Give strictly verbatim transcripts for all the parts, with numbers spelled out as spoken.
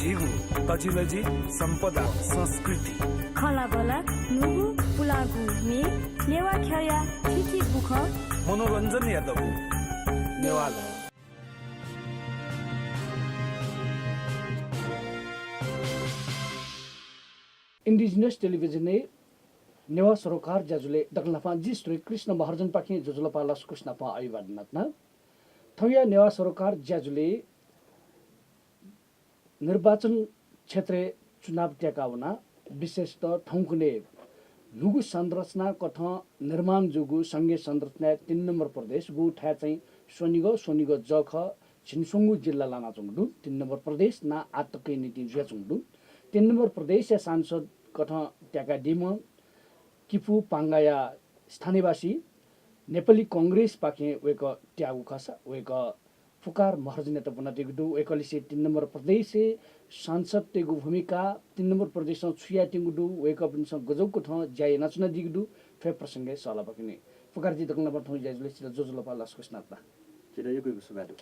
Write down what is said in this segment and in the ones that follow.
झीगु तजिलजि, सम्पदा, संस्कृति, खँल्हाबल्हा, न्हूगु पुलांगु म्ये, नेवाः ख्यःया थीथी बुखँ, मनोरञ्जनया दबू नेवाः लः। Indigenous Television-य् नेवाः सरोकार ज्याझ्वलय् दकलय् न्हापां जि श्री कृष्ण महर्जनपाखें ज्वजलपा लसकुस नापं अभिवादन याना। थौंया नेवाः सरोकार ज्याझ्वलय् निर्वाचन क्षेत्रय् चुनाव त्याका वना, विशेषतः थौंकन्हय् न्हूगु संरचना कथं निर्माण जूगु संघीय संरचनाय् तीन नम्बर प्रदेश, गु थाय् चाहिँ स्वनिगः, स्वनिगः जःखः झिंस्वंगू जिल्ला लानाच्वंगु दु। तीन नम्बर प्रदेश नां आःतकया निंतिं जुयाच्वंगु दु। तीन नम्बर प्रदेशया सांसद कथं त्याकादीम्ह किपू पांगाया स्थानीयवासी नेपाली कांग्रेसपाखें वय्कः त्याःगु खःसा वय्कः पुकार महर्जनयात ब्वनादीगु दु। वय्कःलिसे तीन नम्बर प्रदेशय् सांसदतय्गु भूमिका, तीन नम्बर प्रदेशं छु यायेत्यंगु दु, वय्कःपिन्सं गज्याःगु कथं ज्या यानाच्वनादीगु दु, थ्व प्रसंगय् सल्लाह बाकि याना। पुकारजी, दकलय् न्हापां थौं ज्याझ्वलय् छितः ज्वजलपा लसकुस नापं। छितः यक्व यक्व सुभाय् दु।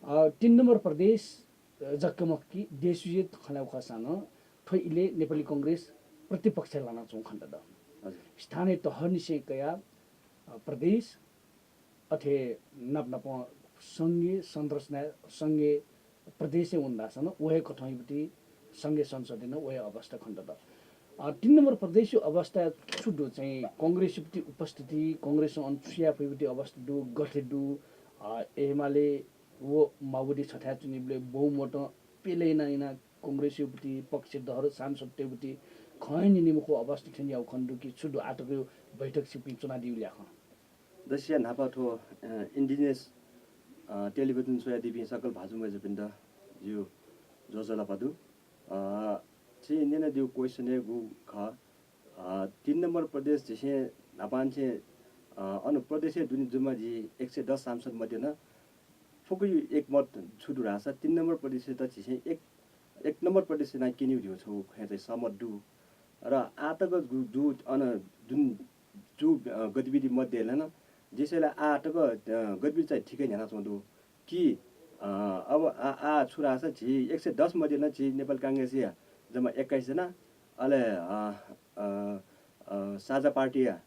अ, तीन नम्बर प्रदेश, अ, जक मखु कि देशय् खँ ल्हायेगु खःसां नं थ्व इलय् नेपाली कांग्रेस प्रतिपक्षय् लानाच्वंगु खनेदत। हजुर। स्थानीय तहनिसें कयाः, अ, प्रदेश अथे नाप नापं संघीय संरचना, संघीय प्रदेशय् वन धाःसा नं व हे कथंयागु संघीय संसदय् नं व हे अवस्था खनेदत। अ, तीन नम्बर प्रदेशया अवस्था छु दु चाहिँ, कांग्रेसया उपस्थिति, कांग्रेसं अन छु याये फइगु अवस्था दु, गथे दु, अ, एमाले व माओवादी छथाय् च्वनीबलय् बहुमतं प्यले याना याना कांग्रेसया पक्ष दहर सांसदतय्गु खँ हे न्यने मखु अवस्था थें याःगु खने दु कि छु दु आःतकया बैठक छिकपिं च्वनादीगु ल्याखं? दकलय् न्हापां थ्व, अ, Indigenous, अ, Television स्वयादीपिं सकल भाजु मय्जुपिन्त जिगु ज्वजलपा दु। अ, छिं न्यनादीगु question-य् गु खः, अ, तीन नम्बर प्रदेश झीसं न्हापांनिसें, अ, अन प्रदेशय् दुने जूम्ह झी एक सय दस सांसद मध्ये नं फुक्कया एकमत छु दु धाःसा तीन नम्बर प्रदेशयात झीसं एक, एक नम्बर प्रदेश यानाः क्यनेगु धइगु छगू खँय् चाहिँ सहमत दु। र आःतक गु दु अन दुने जूगु, अ, गतिविधि मध्ये नं झीसं ला आःतक, अ, गतिविधि चाहिँ ठिकै न्ह्यानाच्वंगु दु कि, अ, अब आ, आ छु धाःसा झी एक सय दस मध्ये नं झी नेपाल कांग्रेसया जम्मा एक्काइस जना, अले, अ, अ, अ, साझा पार्टीया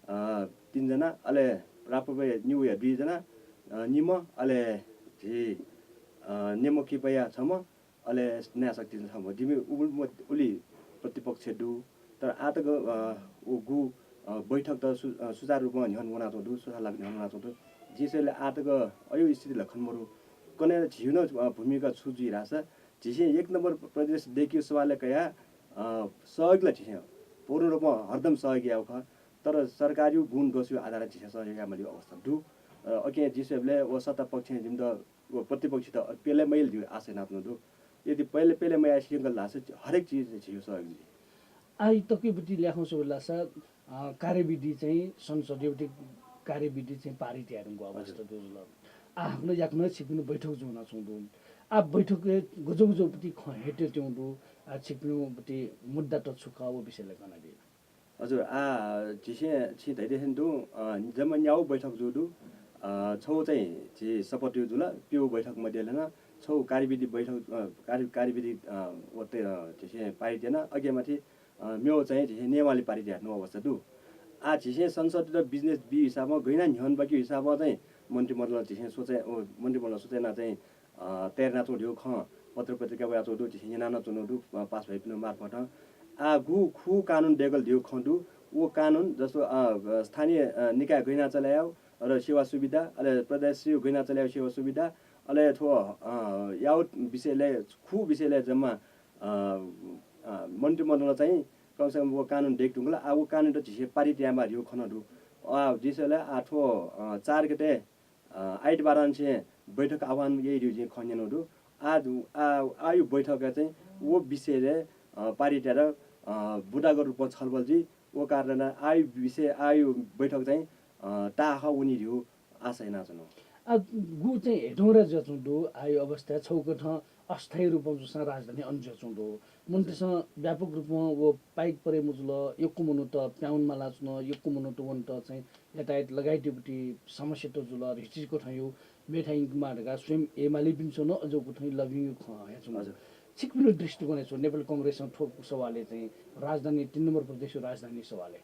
अ, तीन जना, अले राप्रपाया निगूया दुई जना, अ, निम्ह, अले झी, अ, नेमकिपाया छम्ह, अले नायशक्ति छम्ह। जिमि उबुल म-, उलि प्रतिपक्ष दु। तर आःतक, अ, व गु, अ, बैठकत सु-, अ, सुचारु रूपं न्ह्यःने वनाच्वंगु दु, सुथालाक न्ह्यःने वनाच्वंगु दु। झीसं ला आःतक अज्याःगु स्थिति ला खने मदु। कन्हय् ला झीगु नं, अ, भूमिका छु जुइ धाःसा, झीसं एक नम्बर प्रदेश दय्केगु सवालय् कयाः, अ, सहयोग ला झीसं पूर्ण रूपं हरदम सहयोग याःगु खः। तर सरकारया गुण दोषया आधारय् झीसं सहयोग यायेमालीगु अवस्था दु। अ, अकिं झी स्वयेबलय् व सत्ता पक्षं जिमित व प्रतिपक्षत प्यले मयाल धइगु आशा यानाच्वनागु दु। यदि प्यले, प्यले मयासें गल धाःसा हरेक चिज झीगु सहयोग जुइ। आःतकया ल्याखं स्वयेबलय् धाःसा, अ, कार्यविधि चाहिँ संसदया कार्यविधि चाहिँ पारित यायेधुंकूगु अवस्था हजुर। दु जुल। आः हाकनं याकनं छिकपिनि बैठक जूवनाच्वंगु दु। आः बैठकय् गज्याःगु पति खँ हयेत्यंगु दु, आः छिकपिनि पति मुद्दात छु खः व विषयलय् कनादी। हजुर, आः झीसं छिं धयादी थें तुं, अ, जम्मा न्यागू बैठक जूगु दु। अ, छगू चाहिँ झी शपथया जुल, प्यू बैठक मध्ये नं छगू कार्यविधि बैठक, अ, कार्य-, कार्यविधि, अ, व ते, अ, झीसं पारित याना। अकियामाथि अ, मेगु चाहिँ झीसं नेवालय् पारित यायेधुंगु अवस्था दु। आः झीसं संसदयात business बी हिसाबं, गय् यानाः न्ह्यःने बाकी हिसाबं चाहिँ मन्त्रीमण्डलं झीसं सोचे, अ, मन्त्रीमण्डलं सोचे यानाः चाहिँ, अ, तयार यानाच्वंगु धइगु खँ पत्र पत्रिकाय् वयाच्वंगु दु, झीसं न्यना नं च्वनागु दु, अ, पास भाइपिनि मार्फत। आः गु खु कानुन दय्कल धइगु खँ दु, व कानुन जस्तो, अ, अ, स्थानीय, अ, निकाय गय् यानाः चले यायेगु र सेवा सुविधा, अले प्रदेशया गय् यानाः चले यायेगु सेवा सुविधा, अले थ्व, अ, यागु विषयलय्, खु विषयलय् जम्मा अ, अ, मन्त्रीमण्डलं चाहिँ कम से कम व कानुन दय्के धुंकल। आः व कानुनत झीसं पारित यायेमाः धइगु खँ नं दु। आः झीसं ला आः थ्व, अ, चार गते, अ, आइतबारंनिसें बैठक आह्वान याइ धइगु जिं खँ न्यनागु दु। आः, आः, आःया बैठकय् चाहिँ व विषयलय्, अ, पारित यायेत, अ, बुँदागत रूपं छलफल जुइ। व कारणं आःया विषय, आःया बैठक चाहिँ, अ, ताःहाकः वनी धइगु आशा यानाच्वना। आः, गु चाहिँ हेटौँडा जुयाच्वंगु दु, आःया अवस्था छगू कथं अस्थायी रूपं जूसां राजधानी अन जुयाच्वंगु दु। मन्त्रीसं व्यापक रूपं व पाइक परे मजुल, यक्व मनूत प्याहां वनेमालाच्वन, यक्व मनूत वनेत चाहिँ यातायात लगायतया पति समस्यात जुल, रितिरिति कथंया मेथाय् यंकेमाः धकाः स्वयं एमालेपिन्सं नं अज्याःगु कथं लबिंगु खँ हयाच्वंगु दु। हजुर। छिकपिनि दृष्टिकोणय् छु नेपाली कांग्रेसं थ्व सवालय् चाहिँ राजधानी, तीन नम्बर प्रदेशको राजधानी सवालय्?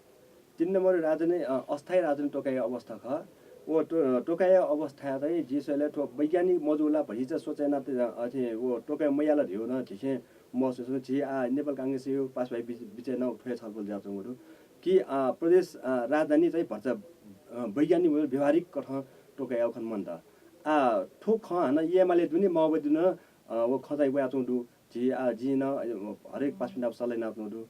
तीन नम्बर राजधानी, अ, अस्थायी राजधानी तोकाया अवस्था खः। व तो-, तोकाया अवस्था चाहिँ जिं स्वयेबलय् थ्व वैज्ञानिक मजू ला भतिचा सोचे याना त-, अथे व तोकाया मयाला धियो न झीसं महसुस नं झी आ नेपाल कांग्रेसया पासापिं बिच-, बिचय् नं थ्व हे छलफल जुयाच्वंगु दु कि, अ, प्रदेश, अ, राजधानी चाहिँ भचा, अ, वैज्ञानिक व व्यावहारिक कथं तोकाया खन मन्त। आ, थ्व खँ हानं एमाले दुने माओवादी दुने, अ, व खँ चाहिँ वयाच्वंगु दु। झी, आ, जिं नं, अ, हरेक पासापिं नाप सल्लाह यानाच्वंगु दु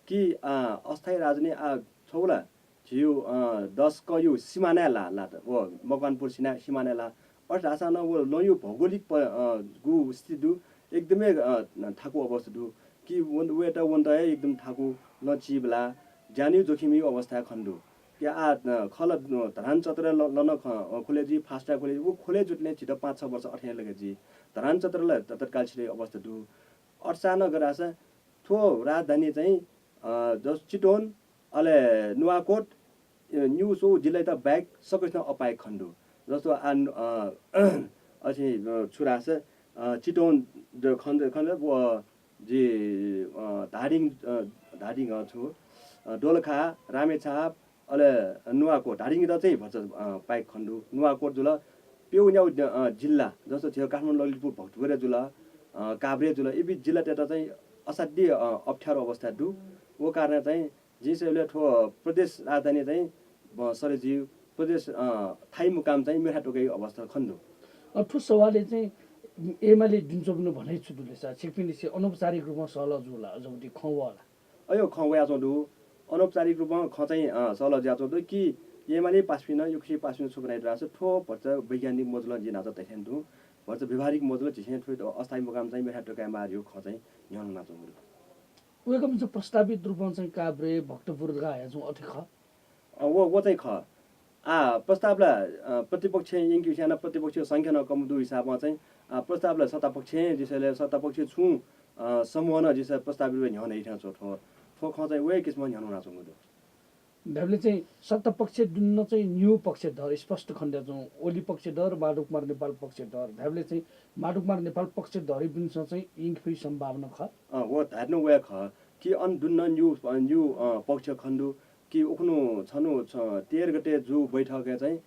कि, आ, अस्थायी राजधानी, आ, छगू ला झीयु, अ, दस कयु सिमानाय् ला, लात। व मकवानपुर सिना-, सिमानाय् ला। अथे धाःसां नं व लँयु भौगोलिक प-, अ, गु स्थिति दु, एकदमै, अ, थाकु अवस्था दु कि वन-, वयेत वनेत हे एकदम थाकु, लँ चिबला, ज्यानयु जोखिमयु अवस्था खने दु। कि आ, अ, खला, अ, धरान चतुर ल-, लन ख-, अ, खोले जुइ, fast track खोले जुइ, व खोले जुइतले झीत पाँच छ वर्ष अथे लगे जुइ। धरान चतुर ला त-, तत्काल छितयु अवस्था दु। अथेसां नं गरासा थ्व राजधानी चाहिँ, अ, जस चितवन, अले नुवाकोट, अ, न्यू स्वयु जिल्लायात बाहेक सकसिनं अपायक खने दु। जस्तो आ, अ, अथे, अ, छु धाःसा, अ, चितवन द-, खने, खने व जि, अ, धादिङ, अ, धादिङ, अ, छु, अ, दोलखा, रामेछाप, अले नुवाकोट, धादिङयात चाहिँ भचा, अ, पायक खने दु। नुवाकोट जुल, प्यौन्याउ द-, अ, जिल्ला, जस्तो झीगु काठमाडौं, ललितपुर, भक्तपुर जुल, अ, काभ्रे जुल, इबि जिल्लातय्त चाहिँ असाध्य, अ, अप्ठ्यारो अवस्था दु। व कारणं चाहिँ जिं स्वयेबलय् थ्व प्रदेश राजधानी चाहिँ, अ, सरे जुइ, प्रदेश, अ, थाय् मुकाम चाहिँ मेथाय् तोकायु अवस्था खने दु। अ, थ्व सवालय् चाहिँ एमाले दुने च्वंपिनि भनाइ छु दु ले सा? छिकपिनिसे अनौपचारिक रूपं सहलह जू ला, अझ उति खँ वः ला? अयो, खँ वयाच्वंगु दु। अनौपचारिक रूपं खँ चाहिँ, अ, सहलह जुयाच्वंगु दु कि एमाले पासापिं नं, युकेश पासापिं नं छु भनाइ दु धाःसा थ्व भचा वैज्ञानिक मजुलं जिं न्हाचः धयाथें तुं, भचा व्यावहारिक मजुलं झीसं थ्व अस्थायी मुकाम चाहिँ मेथाय् तोकायेमाःगु खँ चाहिँ न्ह्यःने वनाच्वंगु दु। वय्कःपिन्सं प्रस्तावित रूपं चाहिँ काभ्रे, भक्तपुर धकाः हयाच्वंगु अथे खः? अ, व, व चाहिँ खः। आ, प्रस्ताव ला, अ, प्रतिपक्षं यंकेगु हिसाबं नं, प्रतिपक्षया संख्या नं कम दु हिसाबं चाहिँ, आ, प्रस्ताव ला सत्तापक्षं जिं स्वयेबलय्, सत्तापक्षया छुं, अ, समूहं नं जिं स्वयेबलय् प्रस्तावित रूपय् न्ह्यःने यानाच्वंगु थ्व। थ्व खँ चाहिँ व हे किसिमं न्ह्यःने वनाच्वंगु दु। धायेबलय् चाहिँ सत्तापक्ष दुने नं चाहिँ निगू पक्षधर स्पष्ट खने दयाच्वंगु, ओली पक्षधर, माधव कुमार नेपाल पक्षधर। धायेबलय् चाहिँ माधव कुमार नेपाल पक्षधरपिन्सं चाहिँ यंके फइगु सम्भावना खः। अँ, व धायेत नं व हे खः कि अन दुने नं निगू, अ, निगू, अ, पक्ष खने दु कि उखुन्हु छन्हु छ-, तेह्र गते जूगु बैठकय् चाहिँ, अ,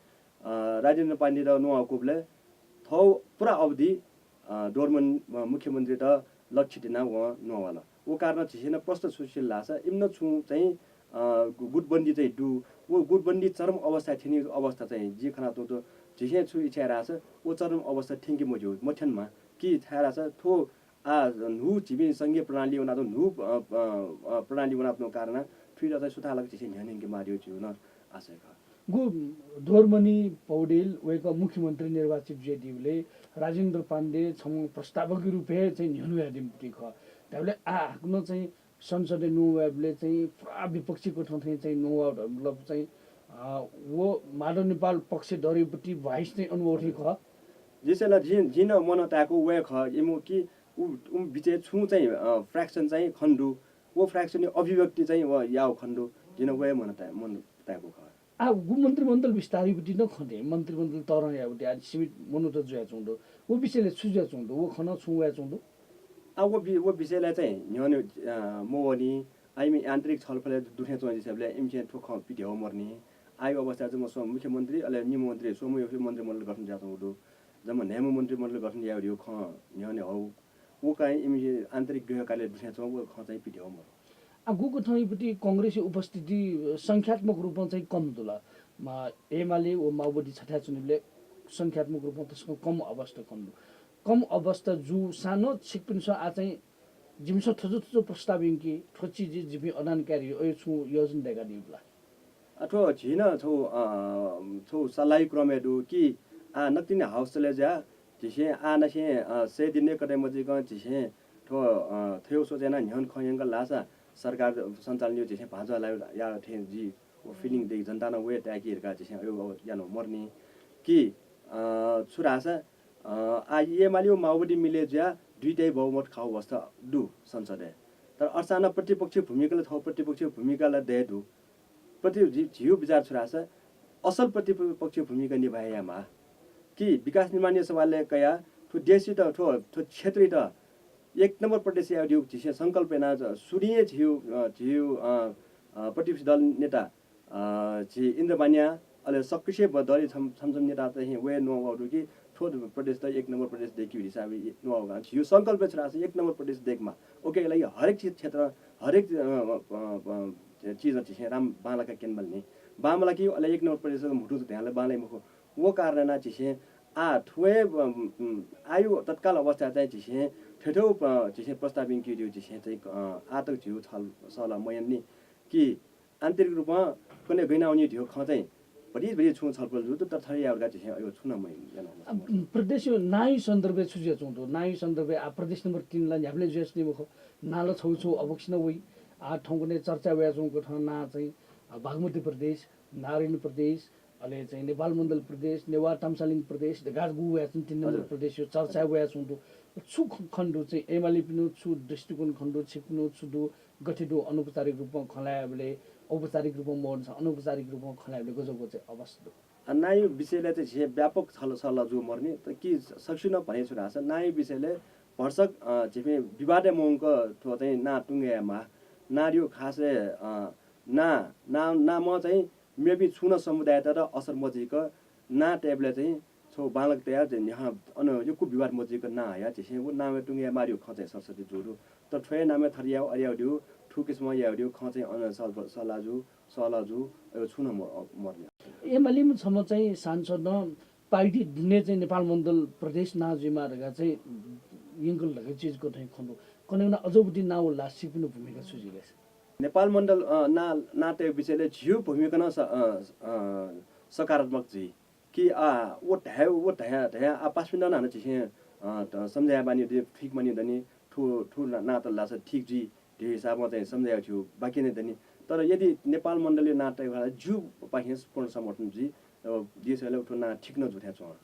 राजेन्द्र पाण्डेयात न्ववाः वःगुबलय् थ्व पूरा अवधि, अ, डोर्मन, अ, मुख्यमन्त्रीयात लक्षित यानाः वं न्ववाल। व कारणं झीसं नं प्रश्न छु सिल धाःसा इमिसं छुं चाहिँ, अ, गु-, गुटबन्दी चाहिँ दु। व गुटबन्दी चरम अवस्थाय् थ्यनीगु अवस्था चाहिँ जिं खनाच्वंगु दु। झीसं छु इच्छा याये धाःसा व चरम अवस्थाय् थ्यंके मज्यू, मथ्यनेमाः कि छाय् धाःसा थ्व आ, न्हू झीपिं संघीय प्रणाली वनाच्वंगु, न्हू, अ, अ, अ, प्रणाली वनाच्वंगु कारणं थुइत चाहिँ सुथां लाक झीसं न्ह्यःने यंकेमाः धइगु झीगु नं आशय खः। गु डोर्मन पौडेल वय्कः मुख्यमन्त्री निर्वाचित जुयादीबलय् राजेन्द्र पाण्डे छम्ह प्रस्तावकया रूपय् चाहिँ न्ह्यःने वयादीम्ह व्यक्ति खः। धायेबलय् आ हाकनं चाहिँ संसदय् न्ववाः वयेबलय् चाहिँ पूरा विपक्षी कथं थें चाहिँ न्ववाः, मतलब चाहिँ, अ, व माधव नेपाल पक्षधरयापट्टि voice चाहिँ अनुभव थें खः। जिं स्वयेबलय् जिं, जिं नं मनं तायेगु व हे खः। इमिगु कि उ, उमि बिचय् छुं चाहिँ, अ, fraction चाहिँ खने दु। व fraction या अभिव्यक्ति चाहिँ व याःगु खने दु। जिं नं व हे मनं ताये, मनं तायेगु खः। आ, गु मन्त्रिमण्डल विस्तारयापट्टि नं खने दइ, मन्त्रिमण्डल तःधं यायेगु पट्टि आः सीमित मनूत जुयाच्वंगु दु। व विषयलय् छु जुयाच्वंगु दु? व खँ नं छुं वयाच्वंगु दु? आ, व बि-, व विषयलय् चाहिँ न्ह्यःने, अ, मवःनि। आ, इमि आन्तरिक छलफलय् दुथ्यां च्वं जिसेबलय् इमिसं थ्व खँ पिथ्याः मरनि। आःयागु अवस्था जम्मा स्वम्ह मुख्यमन्त्री, अले निम्ह मन्त्री, स्वम्ह मन्त्रिमण्डल गठन जुयाच्वंगु दु। जम्मा न्हय्म्ह मन्त्रिमण्डल गठन यायेगु खँ न्ह्यःने हःगु। व कारणं इमि आन्तरिक गृह कार्यालय दुथ्यां च्वं, व खँ चाहिँ पिथ्याः मरु। आ, गुकथंयापट्टि कांग्रेसया उपस्थिति संख्यात्मक रूपं चाहिँ कम जुल। म, एमाले व माओवादी छथाय् च्वनीबलय् संख्यात्मक रूपं तसकं कम अवस्था कम दु। कम अवस्था जूसां नं छिकपिन्सं आ चाहिँ जिमिसं थ्व जु थ्व जु प्रस्ताव यंकी, थ्व चिज जिपिं अडान काये धइगु अय् छुं योजना दय्कादीगु ला? अ, थ्व झी नं छगू, अ, छगू सल्लाहया क्रमय् दु कि आ नकतिनि हाउस चले जुयाः झीसं आ नसें, अ, सय दिनय् कतय् मजुइकं झीसं थ्व, अ, थ्व सोचे यानाः न्ह्यःने खँ यंकल धाःसा सरकार सञ्चालन यायेगु झीसं भाजु लायेगु याः थें जुइ। व feeling दइ, जनतां नं व हे ताय्की धकाः झीसं अय् यानाः मरनि कि, अ, छु धाःसा, अ, आ एमाले व माओवादी मिले जुयाः दुइटाया बहुमत खःगु अवस्था दु संसदय्। तर अथेसां नं प्रतिपक्षीय भूमिका ला थःगु प्रतिपक्षीय भूमिका ला दये दु। प्रति-, झी-, झीगु विचार छु धाःसा असल प्रतिपक्षीय भूमिका निभाय् यायेमाः कि विकास निर्माणया सवालय् कयाः थ्व देशयात, थ्व, थ्व क्षेत्रयात एक नम्बर प्रदेश यायेगु झीसं संकल्प याना, सुरुइ हे झीगु, अ, झीगु, अ, अ, प्रतिपक्षी दल नेता, अ, झी इन्द्र बानिया, अले सक्कसिया ब-, दलया छम्ह, छम्ह छम्ह नेता चाहिँ वये न्ववाः वःगु कि थ्व प्रदेश त एक नम्बर प्रदेश दय्केगु हिसाबं न्ववाः वःगु। झीगु संकल्प छु धाःसा एक नम्बर प्रदेश दय्केमाः। उकिया लागि हरेक चिज क्षेत्र, हरेक, अ, अ, अ, चिजं झीसं राम्रं बांलाक क्यनेमाल नि। बांमलाकी अले एक नम्बर प्रदेशया म्हुतु त ध्यानय् बांलाइ मखु। व कारणं यानाः झीसं आः थ्व हे, अ, अ, आःयागु तत्काल अवस्थाय् चाहिँ झीसं थथे, अ, झीसं प्रस्ताव यंकेगु झीसं चाहिँ, अ, आः तक झीगु छलसलह मयानानि कि आन्तरिक रूपं कन्हय् गय् याना वनी धइगु खँ चाहिँ भतिचा भतिचा छुं छलफल जूगु दु, तर थथे यायेगु धकाः झीसं अय् छुं नं मयाना। अ, प्रदेशया नांया सन्दर्भय् छु जुयाच्वंगु दु? नांया सन्दर्भय् आः प्रदेश नम्बर तीन ला न्ह्याबलें जुयाच्वनी मखु। नां ला छगू छगू अभ्वकसिनं वइ। आः थौंकन्हय् चर्चा वयाच्वंगु थें नां चाहिँ, अ, बागमती प्रदेश, नारायणी प्रदेश, अले चाहिँ नेपाल मण्डल प्रदेश, नेवाः तामसालिङ प्रदेश धकाः गु वयाच्वन, तीन नम्बर हजुर। प्रदेशया चर्चा वयाच्वंगु दु। छु ख-, खने दु चाहिँ एमालेपिनिगु छु दृष्टिकोण खने दु, छिकपिनिगु छु दु, गथे दु अनौपचारिक रूपं खँ ल्हायेबलय्, औपचारिक रूपं मवःसा अनौपचारिक रूपं खँ ल्हायेबलय् गज्याःगु चाहिँ अवस्था दु? अ, नांया विषयलय् चाहिँ झीसं व्यापक छलसलह जूगु मदुनि, तर कि सकसिनं भन्‍वय् छु धाःसा नांया विषयलय् भरसक, अ, झीपिं विवादय् मवंक थ्व चाहिँ नां तुं गय् यायेमाः। नांयागु खासय्, अ, नां, नां, नामं चाहिँ मेपिं छुं नं समुदाययात असर मजुइक नां तयेबलय् चाहिँ छगू बांलाक तयाः चाहिँ न्ह्याः अन यक्व विवाद मजुइक नां हयाः झीसं व नां तुं गय् यायेमाःगु खँ चाहिँ सरसर्ती जूगु दु। तर थ्व हे नामय् थथे यायेगु, अथे यायेगु धइगु, थुकिसिमं यायेगु धइगु खँ चाहिँ अन छलफल, सल्लाह जू, सल्लाह जू, अय् छुं नं म-, मदुनि। एमालेम्ह छम्ह चाहिँ सांसदं पार्टी दुने चाहिँ नेपाल मण्डल प्रदेश नां जुइमाः धकाः चाहिँ यंकल धकाः चिज कथं खने दु। कन्हय् वनाः अझ उति नां वल ला छिकपिनिगु भूमिका छु जुइ ले? नेपाल मण्डल, अ, नां, नां तयेगु विषयलय् झीगु भूमिका नं स-, अ, अ, सकारात्मक जुइ। कि, आ, व धाये, व धाये, धाये, आ, पासापिन्त नं हानं झीसं, अ, त-, सम्झाये मानि दनि, ठीक मानि दनि, थ्व, थ्व ना-, नां तल धाःसा ठीक जुइ, धइगु हिसाबं चाहिँ सम्झाये झीगु बाकी नं दनि। तर यदि नेपाल मण्डलया नां तयेगु खःसा जिगु पाखें पूर्ण समर्थन जुइ, अ, जिं स्वये ला थ्व नां ठीक नं जू थें च्वं।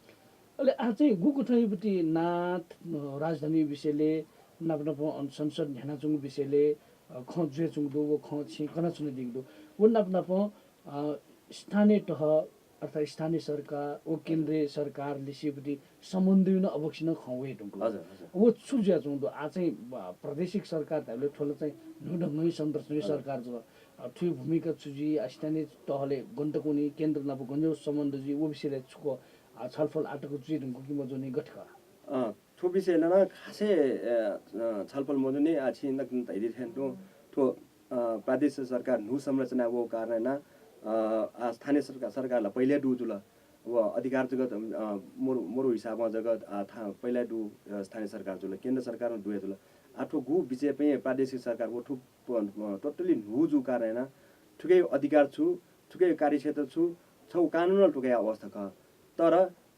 अले आः चाहिँ गुकथंयागु नां, अ, राजधानी विषयलय्, नाप नापं अन संसद न्ह्यानाच्वंगु विषयलय्, अ, खँ जुयाच्वंगु दु, व खँ छिं कनाच्वनादीगु दु। व नाप नापं, अ, स्थानीय तह, अर्थात् स्थानीय सरकार व केन्द्रीय सरकार लिसेयागु समन्वयया नं अभ्वकसिनं खँ वये धुंकल। हजुर, हजुर। व छु जुयाच्वंगु दु? आः चाहिँ, अ, प्रादेशिक सरकार धायेबलय् थ्व ला चाहिँ न्हू ढंगया संरचनाया हजुर। सरकार जुल। अ, थुकिया भूमिका छु जुइ, अ, स्थानीय तहलय् गन तक वनी, केन्द्र नाप गन समन्वय जुइ, व विषयलय् छुं, अ, छलफल आः तक जुइ धुंकल कि मजूनि, गथे खः? अ, थ्व विषयलय् नं खासै, अ, अ, छलफल मजूनि, आः छिं नकतिनि धयादी थें तुं थ्व, अ, प्रादेशिक सरकार न्हू संरचना वःगु कारणं यानाः, अ, आः स्थानीय सरकार, सरकार ला पहिला हे दु जुल। व अधिकार जक, अ, मरु, मरु हिसाबं जक, अ, था-, पहिला हे दु, अ, स्थानीय सरकार जुल, केन्द्र सरकार नं दु हे जुल। आः थ्व गु बिचय् प्रादेशिक सरकार व थ्व प-, अ, totally न्हू जूगु कारणं यानाः थुकिया अधिकार छु, थुकिया कार्यक्षेत्र छु, छगू कानुनं ल्हाःगु अवस्था खः। तर,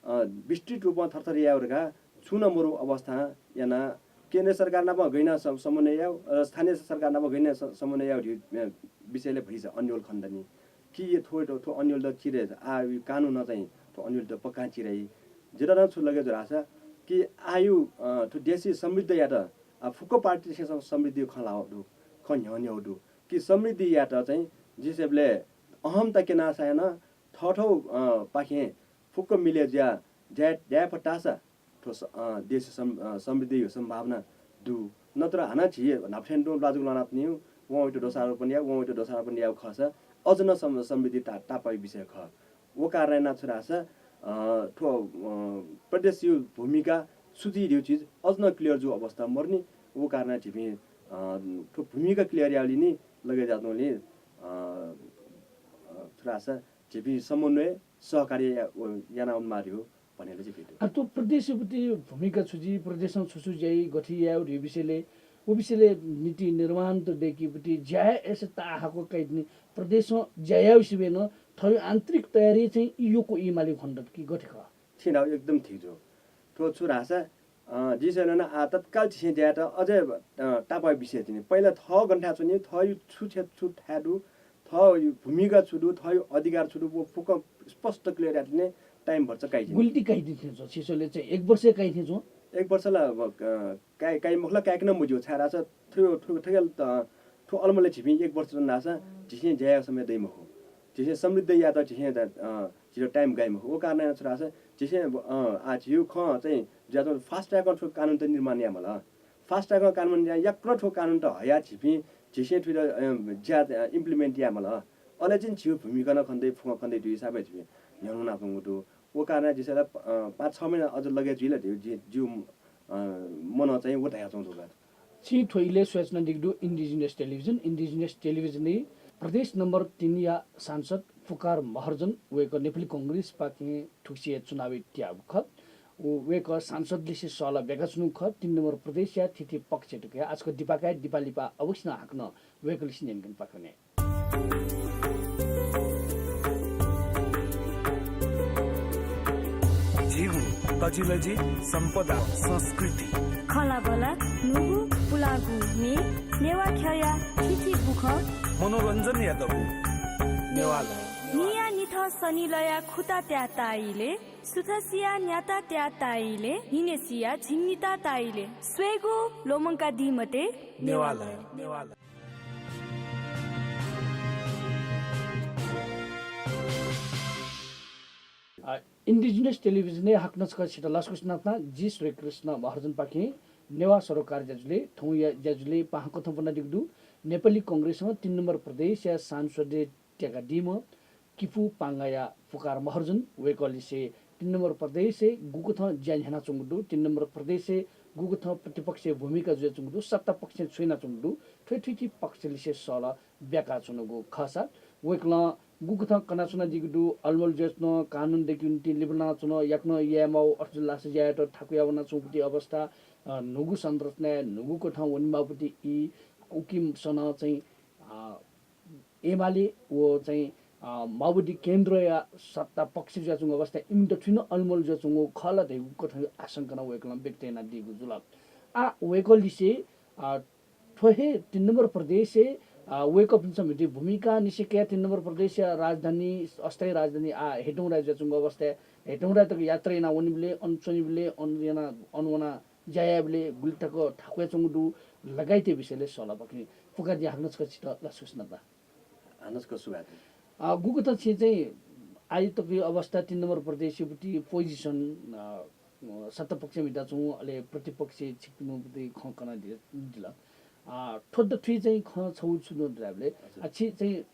अ, विस्तृत रूपं थरथर यायेगु धकाः छुं नं मरु अवस्थां यानाः केन्द्र सरकार नाप गन स-, समन्वय यायेगु, अ, स्थानीय सरकार नाप गन स-, समन्वय यायेगु धइगु, अ, विषयलय् भतिचा अन्योल खने दनि। कि थ्व, थ्व अन्योलयात चिरे, आः कानुनं चाहिँ थ्व अन्योलयात पक्कां चिरे याइ। जितः नं छु लगे जू धाःसा कि आःयागु, अ, थ्व देशया समृद्धियात, अ, फुक्क पार्टीतय्सं समृद्धिया खँ ल्हाःगु दु, खँ न्ह्यःने याःगु दु। कि समृद्धियात चाहिँ जिं स्वयेबलय् अहमता क्यनाः सायं नं थःथःगु, अ, पाखें फुक्क मिले जुयाः ज्या याये फत धाःसा थ्व स-, अ, देशया सम-, अ, समृद्धिया सम्भावना दु। नत्र हानं झी न्हापा थें तुं ल्वाजु ल्वानाच्वनीगु, वं वयात दोषारोपण याः, वं वयात दोषारोपण याःगु खःसा अझ नं सम-, समृद्धि ता-, तापाइगु विषय खः। व कारणं यानाः छु धाःसा, अ, थ्व, अ, प्रदेशया भूमिका छु जुइ धइगु चिज अझ नं clear जूगु अवस्था मरुनि। व कारणं झीपिं, अ, थ्व भूमिका clear यायेगुलिं नि लगे जुयाच्वंगुलिं, अ, अ, छु धाःसा झीपिं समन्वय, सहकार्य या-, व-, यानावनेमाः धइगु भन्‍ने ला जिपिं दु। आ, थ्व प्रदेशया भूमिका छु जुइ, प्रदेशं छु छु ज्या याइ, गथे यायेगु धइगु विषयलय्, व विषयलय् नीति निर्माण त दय्केया ज्या हे अय्‌सा ताःहाकः कयादीनि। प्रदेशं ज्या यायेगु सिबें नं थःगु आन्तरिक तयारी चाहिँ यक्व यायेमाली खने दत कि गथे खः? ठीक धाःगु, एकदम ठीक जू। थ्व छु धाःसा, अ, जिं स्वयेबलय् नं आः तत्काल झीसं ज्या यायेत अझै, अ, तापाइगु विषय तिनि। पहिला थः गन थाय् च्वनी, थःगु छु क्षे-, छु थाय् दु, थःगु भूमिका छु दु, थःगु अधिकार छु दु, व फुक्क स्पष्ट clear यायेत तिनि time भचा काइ तिनि। गुलि ति काइ तिनि थें च्वं, छिं स्वयेबलय् चाहिँ एक वर्ष काइ थें च्वं। एक वर्ष ला, अ, काइ, काइ मखु ला, कायेक नं मज्यू, छाय् धाःसा थ्व, थ्व, थ्व, थ्व, अ, थ्व अलमलय् झीपिं एक वर्ष च्वन धाःसा झीसं ज्या यायेगु समय दइ मखु। झीसं समृद्धि यायेत झीसं, अ, झीत time गाइ मखु। व कारणं छु धाःसा झीसं, अ, आः झीगु खँ चाहिँ ज्या त fast track-ं थ्व कानुन त निर्माण यायेमाल। fast track कानुन याकनं थ्व कानुनत हयाः झीपिं झीसं थुइत, अ, ज्या, अ, implement यायेमाल। अले चाहिँ झीगु भूमिका नं खनेदइ, फुक्कं खनेदइ धइगु हिसाबय् झीपिं न्ह्यःने वनाच्वंगु दु। व कारणं जिं ला, अ, पाँच छ महिना अझ लगे जुइ ला धइगु जि, जिगु, अ, मनं चाहिँ व धयाच्वंगु दु का। छिं थ्व इलय् स्वयाच्वनादीगु दु Indigenous Television। Indigenous Television-य् प्रदेश नम्बर तीनया सांसद पुकार महर्जन, वय्‌कः नेपाली कांग्रेसपाखें थुगुसी हे चुनावय् त्याःगु खः। व, वय्‌कः सांसद लिसे सहलह ब्याकाच्वंगु खः। तीन नम्बर प्रदेशया थीथी पक्ष तक हे आः छकः दिपाकाय् दिपालिपा अवश्य नं हाकनं वय्‌कःलिसे न्यनेकने पाखे वने। झीगु तजिलजि, सम्पदा, संस्कृति। खँल्हाबल्हा, न्हूगु पुलांगु म्ये, नेवाः ख्यःया थीथी बुखँ। मनोरञ्जनया दबू नेवालय। न्हिया निथं सनिलया खुता त्याः ताः इलय्, सुथसिया न्याता त्याः ताः इलय्, न्हिनेसिया झिंनिता ताः इलय्, स्वयेगु ल्वःमंकादी मते नेवालय। नेवालय। अ, Indigenous Television-य् हाकनं छकः छितः लसकुस यानाच्वना। जि सूर्यकृष्ण महर्जनपाखें नेवाः सरोकार ज्याझ्वलय्, थौंया ज्याझ्वलय् पाहां कथं ब्वनादीगु दु नेपाली कांग्रेसं तीन नम्बर प्रदेशया सांसदय् त्याकादीम्ह किपू पांगाया पुकार महर्जन। वय्‌कःलिसे तीन नम्बर प्रदेशय् गुकथं ज्या न्ह्यानाच्वंगु दु, तीन नम्बर प्रदेशय् गुकथं प्रतिपक्षय् भूमिका जुयाच्वंगु दु, सत्ता पक्षय् छु यानाच्वंगु दु, थ्व थीथी पक्षलिसे सहलह ब्याकाच्वनागु खःसा वय्‌कलं गुकथं कनाच्वनादीगु दु, अलमल जुयाच्वन, कानुन दयेकेगु निंतिं लिबानाच्वन, याकनं यायेमाःगु, अथे जुल धाःसा ज्या यायेत थाकुया वनाच्वंगुति अवस्था, अ, न्हूगु संरचनाय् न्हूगु कथं वनेमाःगुति ई, उकिसनं चाहिँ, अ, एमाले व चाहिँ, अ, माओवादी केन्द्रया सत्ता पक्ष जुयाच्वंगु अवस्थाय् इमित थुलि नं अलमल जुयाच्वंगु खः ला धइगु कथं आशंका नं वय्‌कलं व्यक्त यानादीगु जुल। आः वय्‌कःलिसे, अ, थ्व हे तीन नम्बर प्रदेशय्, अ, वय्‌कःपिन्सं म्हितुइ भूमिका निसें कयाः तीन नम्बर प्रदेशया राजधानी, अस्थायी राजधानी आः हेटौँडाय् जुयाच्वंगु अवस्थाय् हेटौँडाय् तक यात्रा यानाः वनेबलय्, अन च्वनेबलय्, अन यानाः, अन वनाः ज्या यायेबलय् गुलि तक थाकुयाच्वंगु दु लगायतया विषयलय् सहलह पाखें पुकार दियाः हाकनं छकः छितः लसकुस यानाच्वना। हानं छकः सुभाय्। अ, गुकथं छिं चाहिँ आःतकया अवस्था तीन नम्बर प्रदेशया बुति position, अ, अ, सत्तापक्षय् म्हिताच्वंगु, अले प्रतिपक्षय् छिकपिनिगु बुति खँ कनादिल। अ, थ्व दथुइ चाहिँ खँ छगू छु दु धायेबलय्, हजुर। अ, छि चाहिँ,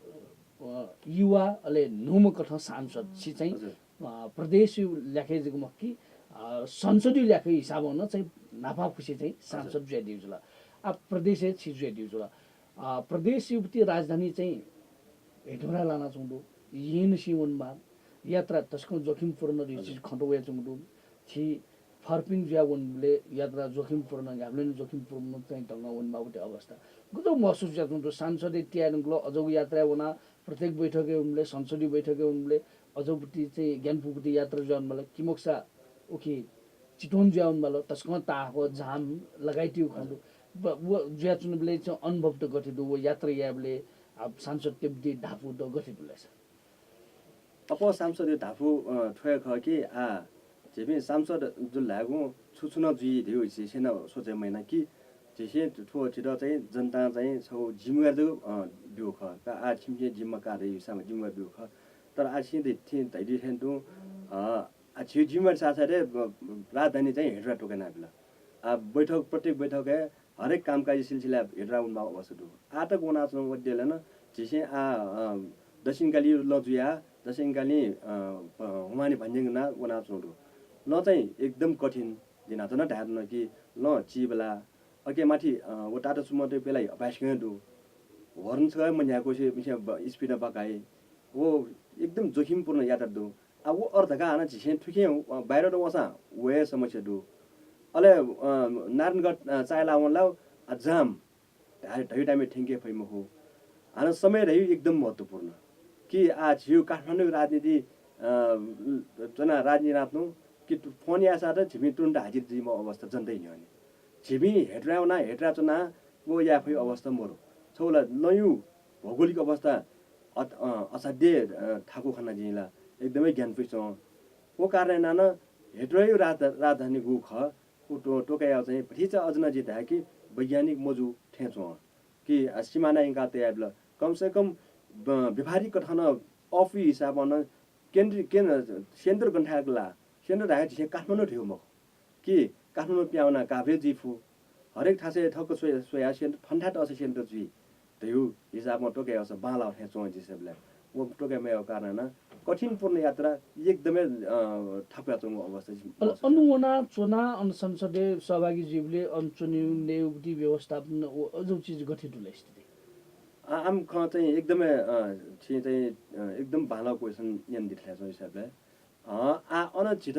अ, युवा अले न्हूम्ह कथं सांसद, छि चाहिँ, हजुर। अ, प्रदेशया ल्याखय् जक मखु कि, अ, संसदया ल्याखय् हिसाबं नं चाहिँ न्हापांनिसें चाहिँ सांसद, हजुर। जुयादीगु जुल। आः प्रदेशय् छि जुयादीगु जुल। अ, प्रदेशया बुति राजधानी चाहिँ हेटौँडाय् लानाच्वंगु दु। येँनिसें वनेमाः। यात्रा तसकं जोखिमपूर्ण धइगु, हजुर। चिज खनेदयाच्वंगु दु। छि फर्पिङ जुयाः वनेबलय् यात्रा जोखिमपूर्ण, न्ह्याबलें नं जोखिमपूर्ण चाहिँ ढंगं वनेमाःगु अवस्था। गजब महसुस जुयाच्वंगु दु। सांसदय् त्याये धुंकल, अज्याःगु यात्राय् वनाः प्रत्येक बैठकय् वनेबलय्, संसदीय बैठकय् वनेबलय् अज्याःगु बुति चाहिँ ग्यानापुगु बुति यात्रा जुयाः वनेमाल, कि मखुसा उखे चितवन जुयाः वनेमाल, तसकं ताःहाकः जाम लगायतया खँ दु। ब-, व जुयाच्वंबलय् चाहिँ अनुभव त गथे दु, व यात्रा यायेबलय्, आ, सांसदतय् बुति धापू त गथे दु लय् सा? अप्वः सांसदया धापू, अ, थ्व हे खः कि, आ, झीपिं सांसद जुल धायेगु छु छु नं जुइ धइगु झी छेँनं सोचे मयाना कि, झीसं थ्व झीत चाहिँ जनतां चाहिँ छगू जिम्मेवारी जक, अ, ब्यूगु खः। का, आ, छिमिसं जिम्मा का धइगु हिसाबं जिम्मेवारी ब्यूगु खः। तर आ, छिं धइ-, छिं धयादी थें तुं, अ, आ, झीगु जिम्मेवारी साथसाथै ब-, राजधानी चाहिँ हेटौँडाय् त्वःके यानाबिल। आ, बैठक, प्रत्येक बैठकय् हरेक कामकाजी सिलसिलाय् हेटौँडाय् वनेमाःगु अवस्था दु। आःतक वनाच्वंगु अध्ययनं झीसं आ, अ, दक्षिणकाली लँ जुयाः दक्षिणकाली, अ, प-, हुमानी भन्ज्याङ वनाच्वंगु दु। लँ चाहिँ एकदम कठिन। जिं न्हाचः नं धयाच्वना कि लँ चिबला, अके माथि, अ, व टाटा सुमोतय् प्यला अपाय्सकं दु। हर्न छकः मन्ह्याकुसे मिसे ब-, speed बकाइ। व एकदम जोखिमपूर्ण यात्रा दु। आ, व अर्थका हानं झीसं थुखें, अ, बाहिर नं वःसां व हे समस्या दु। अले, अ, नारायणगढ, अ, चाःहिला वंलाः, अ, जाम। धाइ-, धइगु time-य् थ्यंके फइ मखु। हानं समय धइगु एकदम महत्त्वपूर्ण। कि आ झीगु काठमाडौँया राजनीति, अ, च्वनाः राजनीति यानातुं कि तु-, फोन याःसां त झीपिं तुरुन्त हाजिर जुइमाःगु अवस्था जनताया न्ह्यःने। झीपिं हेटौँडाय् वनाः हेटौँडाय् च्वनाः व याये फइगु अवस्था मरु। छगू ला लँया भौगोलिक अवस्था अत-, अ, असाध्य, अ, थाकु खना जिं ला एकदमै ग्यानापुसे च्वं। व कारणं यानाः नं हेटौँडाया राज-, राजधानी गु खः, व त्व-, त्वःके यायेगु चाहिँ भतिचा अझ नं जिं धाये कि वैज्ञानिक मजू थें च्वं। कि, अ, सिमाना यंकाः तयाबिल। कम से कम ब-, व्यावहारिक कथं नं अःपुइ हिसाबं नं केन्द्र, केन्द्र, centre गन थाय् का ला, centre धायेगु झीसं काठमाडौँ धइगु मखु। कि काठमाडौँ पिहां वनाः काभ्रे जुइ फु। हरेक थासय् थःक स्वया, स्वया सेन्टर, थन्थाय् तःसा सेन्टर जुइ धयु हिसाबं तोके याःसा बांलाः थें च्वं जिसेबलय्। व तोके मयाः कारणं कठिनपूर्ण यात्रा एकदमै, अ, थाकुयाच्वंगु अवस्था जि अले महसुस अन याः। वना च्वना अन संसदय् सहभागी जुइबलय् अन च्वनेगु नयेगु व्यवस्थापन व अजौ चिज गथे दु ला स्थिति? आ, आम खँ चाहिँ एकदमै, अ, छि चाहिँ, अ, एकदम बांलाः question न्यनादिल थें च्वं हिसाबलय्। अ, आ, अन झीत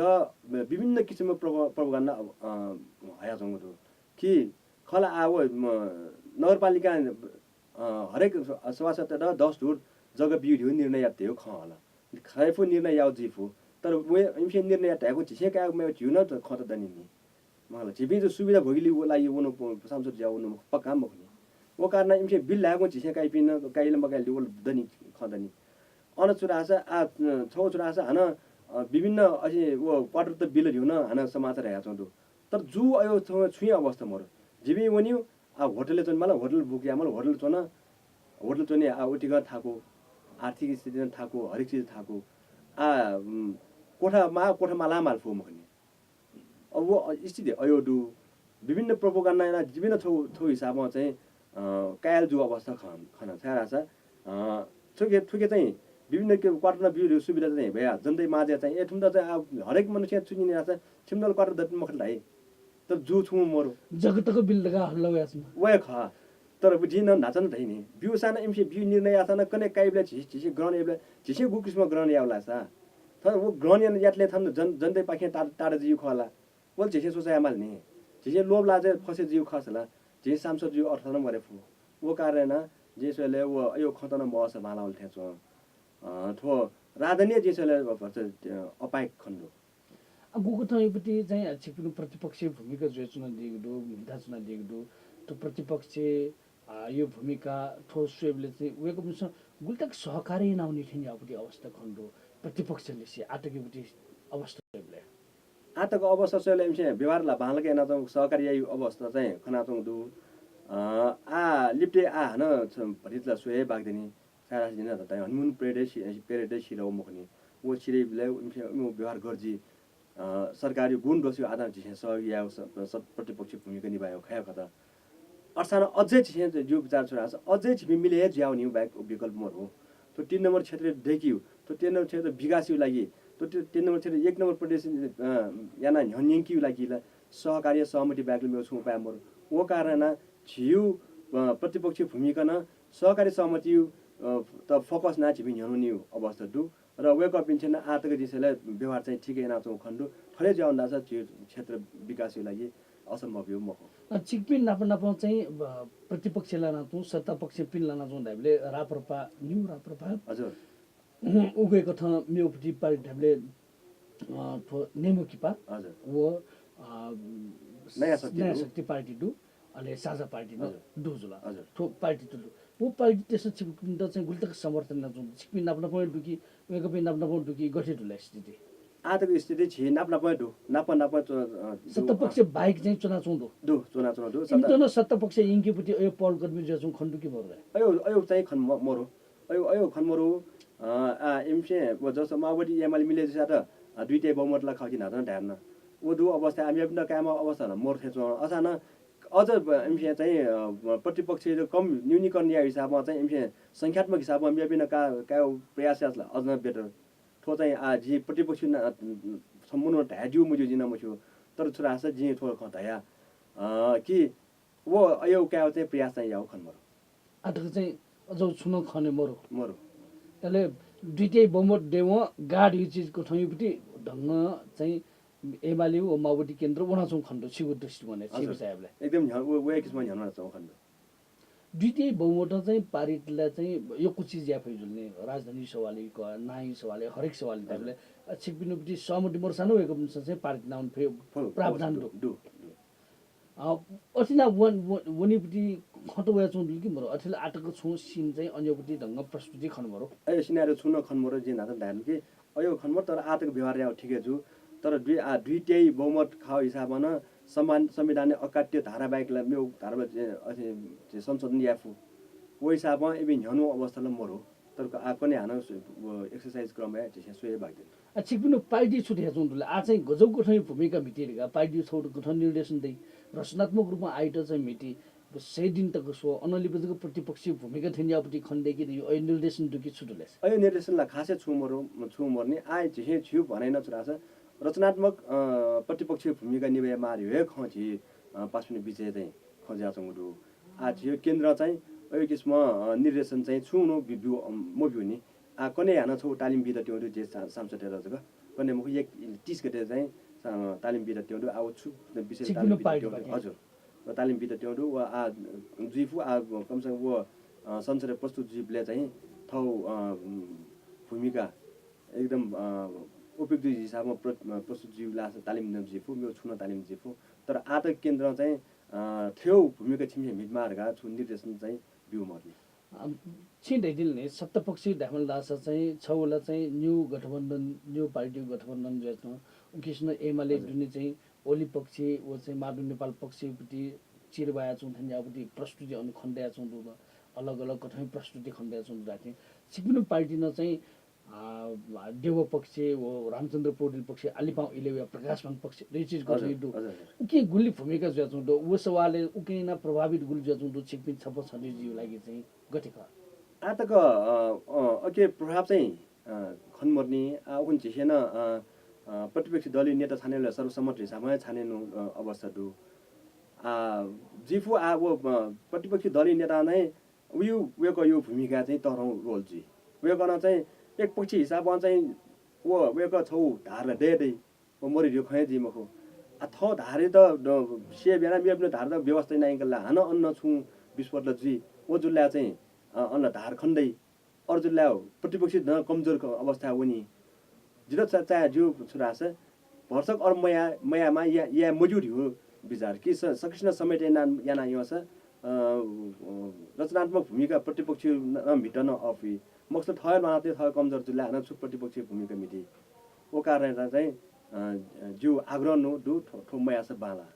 विभिन्न किसिमको प्रभ-, propaganda, अ, हयाच्वंगु दु। कि खला आ व, म, नगरपालिका, अ, हरेक सभासदयात दस धुर जग्गा बिउ धयु निर्णय यात धयु खँ हल। खय्‌फु निर्णय याउ जुइफु। तर व इमिसे निर्णय यात धायेगु झीसे कायेगु मयु झिउ न त खँ त दनि नि। मखला, झीपिं त सुविधा भोगिलि व लागि वनु प-, सांसद ज्या वनु पक्का मखुनि। व कारण इमिसे बिल धायेगु झीसे काइपिं न काइल मकाइलि व दनि खँ दनि। अन छु धाःसा आ, छौ छु धाःसा हानं, अ, विभिन्न अझ व quarter त बिल धयु न हानं समाचार हयाच्वं दु। तर जु अयो छुं, छुं अवस्था मरु। जिमि वन्यु, आ, होटलय् च्वने माल, होटल book याये माल, होटल च्वन, होटल च्वने, आ, उतिकं थाकु, आर्थिक स्थिति नं थाकु, हरेक चिज थाकु। आ, उम्, कोठा मा, कोठा माला माल फु मखुनि। अब व स्थिति अयो दु। विभिन्न propaganda याना विभिन्न थौ, थौ हिसाबं चाहिँ, अ, कायल जु अवस्था खन, खन। छाय् धाःसा, अ, थुके, थुके चाहिँ विभिन्न के quarter न बिउ सुविधा चाहिँ भया जनताइ माझे चाहिँ ए थुमता चाहिँ आ, हरेक मनुष्य चुनिने याःसा थिमदल quarter दत मखल धाइ। तर जु छुं मरु। जगतक बिल दका हल्ला वयाच्वं। वया खः। तर व जिं नं न्हाचा नं धइनि। बिउसां नं इमिसे बिउ निर्णय याःसां नं कने काइबलय् झी, झीसे ग्रहण याइबलय् झीसे गु किसिमं ग्रहण याउ लासा। थन व ग्रहण यान यातले थन जन-, जनताइपाखें ता-, ताडा जिउ खः ला। वल झीसे सोचा यामाल नि। झीसे लोभ लाजे फसे जिउ खःसा ला। झी सांसद जिउ अर्थ नं मरे फु। व कारणं जिं स्वयले व अयो खँ त नं महसुस बांलावल थें च्वं। अ, थ्व राजनीतिइ जिं स्वयले व भचा, अ, अपायक खन दु। अ, गुकथं युपति चाहिँ छिकपिनि प्रतिपक्षीय भूमिका जुयाच्वनादीगु दु, म्हिताच्वनादीगु दु। थ्व प्रतिपक्षीय, अ, यो भूमिका थ्व स्वयेबलय् चाहिँ वय्‌कःपिन्सं गुलि तक सहकार्य यानावनी थें याःपति अवस्था खन दु। प्रतिपक्ष लिसे आतक युपति अवस्था स्वयेबलय्। आतक अवस्था स्वयेबलय् इमिसे व्यवहार ला बांलाक यानाच्वंगु सहकार्य याइगु अवस्था चाहिँ खनाच्वंगु दु। अ, आ लिपटे आ हानं छ-, भतिचा स्वये बागदेनी। सारा जिना धताइ honeymoon period सि-, period सिरव मखुनि। व सिरइबलय् इमिसे इमिगु व्यवहार गर्जी। अ, सरकारी गुण दोषी आधार झीसे सहयोग यायेगु स-, स-, प्रतिपक्षीय भूमिका निभायेगु खया खत। अथेसां अझै झीसे जिउ विचार छु धाःसा अझै झीपिं मिले हे जुयावनीगु बाहेक विकल्प मरु। थ्व तीन नम्बर क्षेत्र दय्‌कीगु, थ्व तीन नम्बर क्षेत्र विकासयु लागि, थ्व ती-, तीन नम्बर क्षेत्र एक नम्बर प्रदेश, अ, याना न्ह्यःने यंकीगु लागि ला सहकार्य सहमति बाहेक ला मेगु छुं उपाय मरु। व कारणं झीयु, अ, प्रतिपक्षीय भूमिका नं सहकार्य सहमतियु, अ, त focus ना झीपिं न्ह्यःने वनीगु अवस्था दु। र वय्‌कःपिन्सं नं आतक जिं स्वयले व्यवहार चाहिँ ठीक यानाच्वंगु खन दु। थथे जुयावन धाःसा झी क्षेत्र विकासयु लागि असम्भव यु मखु। अ, छिकपिं नाप नापं चाहिँ, अ, प्रतिपक्ष लानाच्वं, सत्तापक्षपिं लानाच्वं धाइबलय् राप्रपा, न्यू राप्रपा। हजुर। उगु कथं मेगु पार्टी धाइबलय्, अ, थ्व नेमुकिपा। हजुर। व, अ, नयाँ शक्ति नयाँ दु। शक्ति पार्टी दु। अले साझा पार्टी नं हजुर। दु जुल। हजुर। थ्व पार्टी त दु। व पार्टीतय्‌सं छिकपिन्त चाहिँ गुलि तक समर्थन यानाच्वं दु? छिकपिं नाप नापं दु कि, वय्‌कःपिं नाप नापं दु कि, गथे दु ला स्थिति? आतक स्थिति झी नाप नापं दु। नाप नापं च्व-, अ, दु। सत्तापक्ष बाहेक चाहिँ च्वनाच्वं दु? दु, च्वनाच्वं दु। इमित नं सत्तापक्ष यंकेपति अयो पहलकदमी जुयाच्वं खन दु कि मरु ला? अयो, अयो चाहिँ खन म-, मरु। अयो, अयो खन मरु। अ, आ, इमिसे व जस माओवादी एमाले मिले जुयात, अ, दुईतय् बहुमत ला खः कि न्हाचः नं धाये न। व दु अवस्था, आ, मेपिन्त कायेमाःगु अवस्था नं मरु थें च्वं। अथेसां अझ ब-, इमिसे चाहिँ, अ, ब-, प्रतिपक्ष कम न्यूनीकरण यायेगु हिसाबं चाहिँ इमिसे संख्यात्मक हिसाबं मेपिन्त का-, कायेगु प्रयास यात ला अझ नं better। थ्व चाहिँ, आ, जिं प्रतिपक्ष न-, अ, सम्बन्धमा धाये ज्यू मज्यू जिं नं मस्यू। तर छु धाःसा जिं थ्व खँ धया, अ, कि व अयो कायेगु चाहिँ प्रयास चाहिँ याउ खन मरु। आतक चाहिँ अझ छुं नं खने मरु। मरु। अले दुईतय् बहुमत दयेवं गाड यु चिज कथं युपति ढंग चाहिँ एमाले व माओवादी केन्द्र वनाच्वं खन दु, छिगु दृष्टिकोणय्, छि हजुर। विचारय्। एकदम न्ह्य-, व, व किसिमं न्ह्यःने वनाच्वं खन दु। दुईतय् बहुमत चाहिँ पारित ला चाहिँ यक्व चिज याये फइ जुल नि, राजधानी सवालय् क, नाय् सवालय्, हरेक सवालय् हजुर। धाइबलय्, अ, छिकपिनिपति सहमति मरु सां नं वय्‌कःपिन्सं चाहिँ पारित यानावने फइ फु-, प्रावधान फु-, दु। दु, दु। अ, अथे ना वन, वन, वनीपति खँ त वयाच्वं दु कि मरु? अथे ला आतक छुं scene चाहिँ अन्यपति ढंग प्रस्तुति खन मरु? अयो scenario छुं नं खन मरु, जिं न्हाचः धायेन कि अयो खन मरु, तर आतक व्यवहार याउ ठीक हे जु। तर दुई, आ, दुईतय् बहुमत खाउ हिसाबं नं समान-, संविधानय् अकाट्य धारावाहिक ला मेउ धारावाहिक, अ, अथे, अथे संशोधन याये फु। व हिसाबं इमि न्ह्यःने वंगु अवस्था ला मरु। तर आ कने हानं स-, व exercise क्रमय् झीसं स्वये बाकि दु। आ, छिकपिनि पार्टी छु धयाच्वंगु दु ले? आ, चाहिँ गजब गथंया भूमिका म्हिती धकाः पार्टी छगू गथं निर्देशन दइ। रचनात्मक रूपमा आइत चाहिँ म्हिती, सय दिन तक स्व, अनंलिपा जक प्रतिपक्षी भूमिका थ्यनेयापट्टि खनेदय्‌के धइगु अय् निर्देशन दु कि छु दु ले? अय् निर्देशन ला खासै छुं मरु, छुं मरु नि। आः झी हे झीगु भनाइ नं छु धाःसा रचनात्मक, अ, प्रतिपक्षी भूमिका निभायेमाः धइगु हे खँ झी, अ, पासापिनि बिचय् चाहिँ खँ जुयाच्वंगु दु। आः झीगु केन्द्रं चाहिँ अय् किसिमं, अ, निर्देशन चाहिँ छुं नं बि-, ब्यू, अ, मब्यू नि। आः कन्हय् हानं छगू तालिम बीत त्यंगु दु झी सा-, सांसदतय्त जक। कन्हय् मखु, एक तीस गते चाहिँ, अ, तालिम बीत त्यंगु दु। आः व छु विषय छिकपिनि तालिम बीत पार्टी त्यंगु दु? पाखें। हजुर। व तालिम बीत त्यंगु दु। व आः जुइफु, आः कम से कम व, अ, संसदय् प्रस्तुत जुइबलय् चाहिँ थःगु, अ, भूमिका एकदम, अ, उपयुक्त हिसाबमा प्र-, अ, प्रस्तुत जुइबलय् तालिम नं जुइफु, मेगु छुं नं तालिम जुइफु। तर आः तक केन्द्रं चाहिँ, अ, थ्व भूमिका छिमिसं म्हितेमाः धकाः छुं निर्देशन चाहिँ ब्यू मरु नि। अ, छिं धयादिल नि, सत्तापक्ष धायेमाल धाःसा चाहिँ छगू ला चाहिँ न्यू गठबन्धन, न्यू पार्टी गठबन्धन जुयाच्वं। उकिसनं एमाले हजुर। दुने चाहिँ ओली पक्ष व चाहिँ माधव नेपाल पक्षपट्टि चिर बायाच्वं थें याःपट्टि प्रस्तुति अन खनेदयाच्वं दु। अलग अलग कथं प्रस्तुति खनेदयाच्वं दु धाःथें। छिकपिनि पार्टीनं चाहिँ, अ, देव पक्ष व रामचन्द्र पौडेल पक्ष, आलि पाहां इलय् वया प्रकाशमान पक्ष, दुई चिज हजुर, गठन दु। हजुर, हजुर। उकिं गुलि भूमिका जुयाच्वं दु, व सवालय् उकिं यानाः प्रभावित गुलि जुयाच्वं दु, छिकपिं छपा छधी जुइगु लागि चाहिँ गथे खः? आः तक, अ, अ, अके प्रभाव चाहिँ, अ, खने मरु नि। आः उखुन्हु झीसं नं, अ, अ, प्रतिपक्षी दलया नेता छानेबलय् सर्वसम्मत हिसाबं हे छानेनु, अ, अवस्था दु। आः जुइफु आः व, अ, प्रतिपक्षी दलया नेता नं वयु, वय्कःयु भूमिका चाहिँ तःधंगु role जुइ। वय्कलं चाहिँ एक पक्ष हिसाबं चाहिँ व, वय्कः छगू धार ला दये दइ। व मरि धियो खँ हे जुइ मखु। आः थः धारयात द-, save यानाः मेपिनि धारयात व्यवस्था याना यंकल ला हानं अन छुं विस्फोट ला जुइ। व जुल ला चाहिँ, अ, अन ला धार खने दइ। अरू जुल ला प्रतिपक्षी नं कमजोर क-, अवस्थाय् वनी। जितः चा-, चाहे ज्यू छु धाःसा भरसक अरू मया-, मयायेमाः या-, याये मज्यू धियो विचार कि स-, सकसिनं समेट याना, याना यंसा, अ, अ, रचनात्मक भूमिका प्रतिपक्षी नं म्हित नं अःपुइ। मखुसा थः हे ल्वानातये थः कमजोर जुल ला हानं छु प्रतिपक्षी भूमिका म्हिती। व कारणं चाहिँ, अ, ज्यू आग्रह नं दु, थ्व, थ्व मयाःसा बांलाः।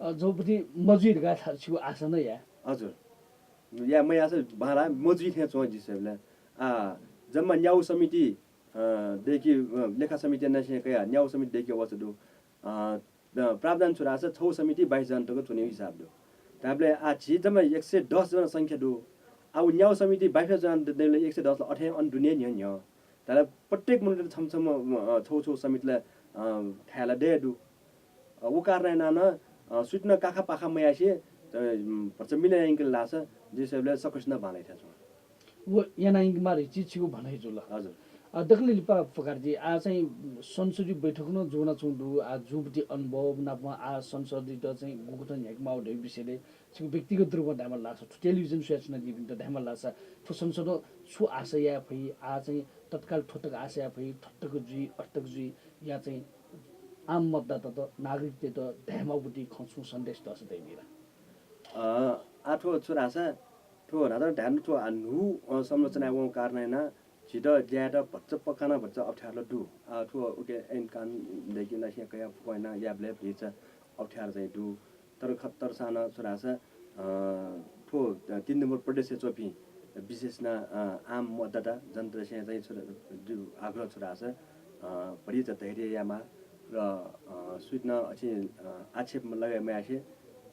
अ, जौपति मजुइ धकाः था-, छिगु आशा नं याये। हजुर। या मयाःसा बांलाः, मजुइ थें च्वं जिं स्वयेबलय्। आ, जम्मा न्यागू समिति, अ, दय्‌के, अ, लेखा समिति नासें कयाः न्यागू समिति दय्‌के अवस्था दु। अ, द-, प्रावधान छु धाःसा छगू समिति बाइस जना तक च्वनेगु हिसाब दु। धायेबलय् आ झी जम्मा एक सय दस जना संख्या दु। आ व न्यागू समिति बाइस जना द-, दय्‌बलय् एक सय दस ला अथें अन दुने न्ह्यः न्ह्यः। धायेबलय् प्रत्येक मनूतय्‌त छम्ह छम्ह, अ, छगू छगू समितिला, अ, थाय् ला दये दु। अ, व कारणं यानाः नं, अ, सुइत नं काखा पाखा मयासें, अ, भचा मिले याना यंकल धाःसा जिं स्वयेबलय् सकसिनं बांलाइ थें च्वं। व याना यंकेमाः धइगु चिज छिगु भनाइ जुल। हजुर। अ, दकलय् लिपा पुकारजी, आः चाहिँ संसदीय बैठक नं जूवनाच्वंगु दु, आः जूपति अनुभव नाप आः संसदयात चाहिँ गुकथं न्ह्याकेमाःगु धइगु विषयलय् छिगु व्यक्तिगत रूपमा धायेमाल धाःसा, थ्व टेलिभिजन स्वयाच्वनादीपिन्त धायेमाल धाःसा, थ्व संसदं छु आशा याये फइ, आः चाहिँ तत्काल थ्व तक आशा याये फइ, थ्व तक जुइ, अथे तक जुइ, या चाहिँ आम मतदातात, नागरिकतय्‌त धायेमाःगु पति खँ छुं सन्देश दःसा दइ नि ला? अ, आः थ्व छु धाःसा, थ्व न्हाचः धायेनु थ्व आ न्हू, अ, संरचना वंगु कारणं यानाः झीत ज्या यायेत भचा पक्का नं भचा अप्ठ्यारो ला दु। आः थ्व उके ऐन कानुन दय्‌के नासें कयाः फुक्कं यानाः यायेबलय् भचा अप्ठ्यारो चाहिँ दु। तर ख-, तर सां नं छु धाःसा, अ, थ्व तीन नम्बर प्रदेशय् च्वंपिं विशेष यानाः, अ, आम मतदाता जनतासें चाहिँ छु ध-, दु आग्रह छु धाःसा, अ, भचा धैर्य यायेमाः र, अ, सुइत नं अथे, अ, आक्षेप लगाये मयासें,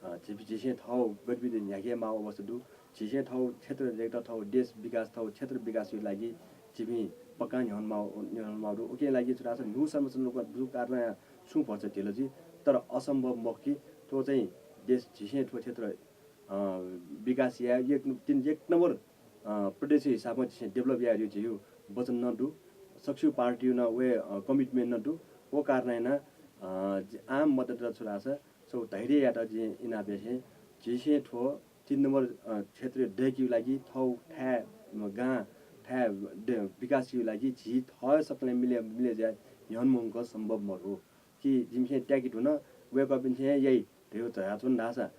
अ, झी-, झीसें थःगु गतिविधि न्ह्याके माःगु अवस्था दु। झीसें थःगु क्षेत्र दय्‌केत थःगु देश विकास, थःगु क्षेत्र विकासया लागि झीपिं पक्का न्ह्यःने माः, न्ह्यःने माःगु दु। उकिया लागि छु धाःसा न्हू संरचना दु कारणं छुं भचा ढिलो जुइ, तर असम्भव मखु कि थ्व चाहिँ देश झीसें थ्व क्षेत्र, अ, विकास याये, एक, तीन, एक नम्बर, अ, प्रदेशया हिसाबमा झीसें develop याये धइगु झीगु वचन नं दु। सकसिगु पार्टीया नं व हे, अ, commitment नं दु। व कारणं यानाः, अ, जि-, आम मतदाता छु धाःसा छगू धैर्य यायेत जिं इनाप यासें झीसें थ्व तीन नम्बर, अ, क्षेत्र दय्‌केया लागि थःगु थाय्, गां, थाय् द-, विकासया लागि झी थः सकलें मिले, मिले जुयाः न्ह्यःने मुंकं सम्भव मदु। कि जिमिसं त्याके धुन, वय्‌कःपिन्सं हे याइ धयागु धयाच्वन धाःसा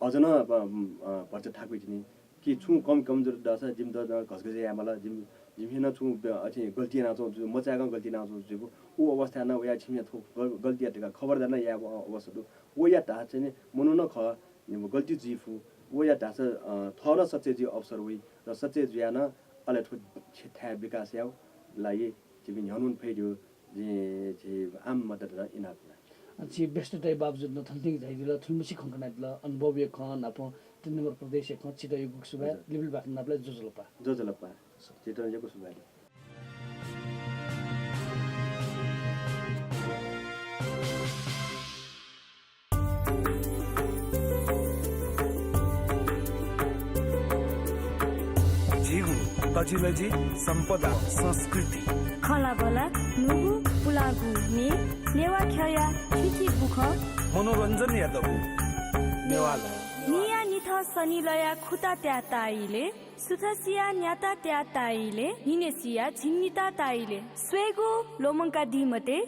अझ नं ब-, अ, भचा थाकुइ तिनि। कि छुं कम कमजोर दःसा जिमित नं घचघच यायेमाल, जिमि-, जिमिसं नं छुं ब-, अथे गल्ती यानाच्वंगु, मचायेकं गल्ती यानाच्वंगु जुइगु, उ अवस्थाय् नं वयाः छिमिसं थ्व गल-, गल्ती यात धकाः खबर धयाः नं यायेगु अवस्था दु। व यात धाःसा चाहिँ मनुखं गल्ती जुइ फु। व यात धाःसा, अ, थः नं सच्चै जुइ अवसर वइ। र सच्चै जुयाः नं अले थ्व क्षे-, थाय् विकास यायेगु लागि झीपिं न्ह्यःने वने फइ धइगु जिं झी आम मतदाता इनाप याना। छि व्यस्तताया बावजुद नं थन तिनि झायादिल, थुलिमछि खँ कनादिल, अनुभवया खँ नापं तीन नम्बर प्रदेशया खँ छित यक्व सुभाय्, हजुर। लिपा लिपा नापलाइ, ज्वजलपा। ज्वजलपा। छित यक्व सुभाय्। झीगु तजिलजि सम्पदा संस्कृति। खँल्हाबल्हा न्हूगु पुलांगु म्ये, नेवाः ख्यःया थीथी बुखँ। मनोरञ्जनया दबू नेवाः लः। निया निथं सनिलया खुता त्याः ताइले, सुथसिया न्याता त्याः ताइले, न्हिनेसिया झिंनिता ताइले। स्वयेगु ल्वःमंकादी मते।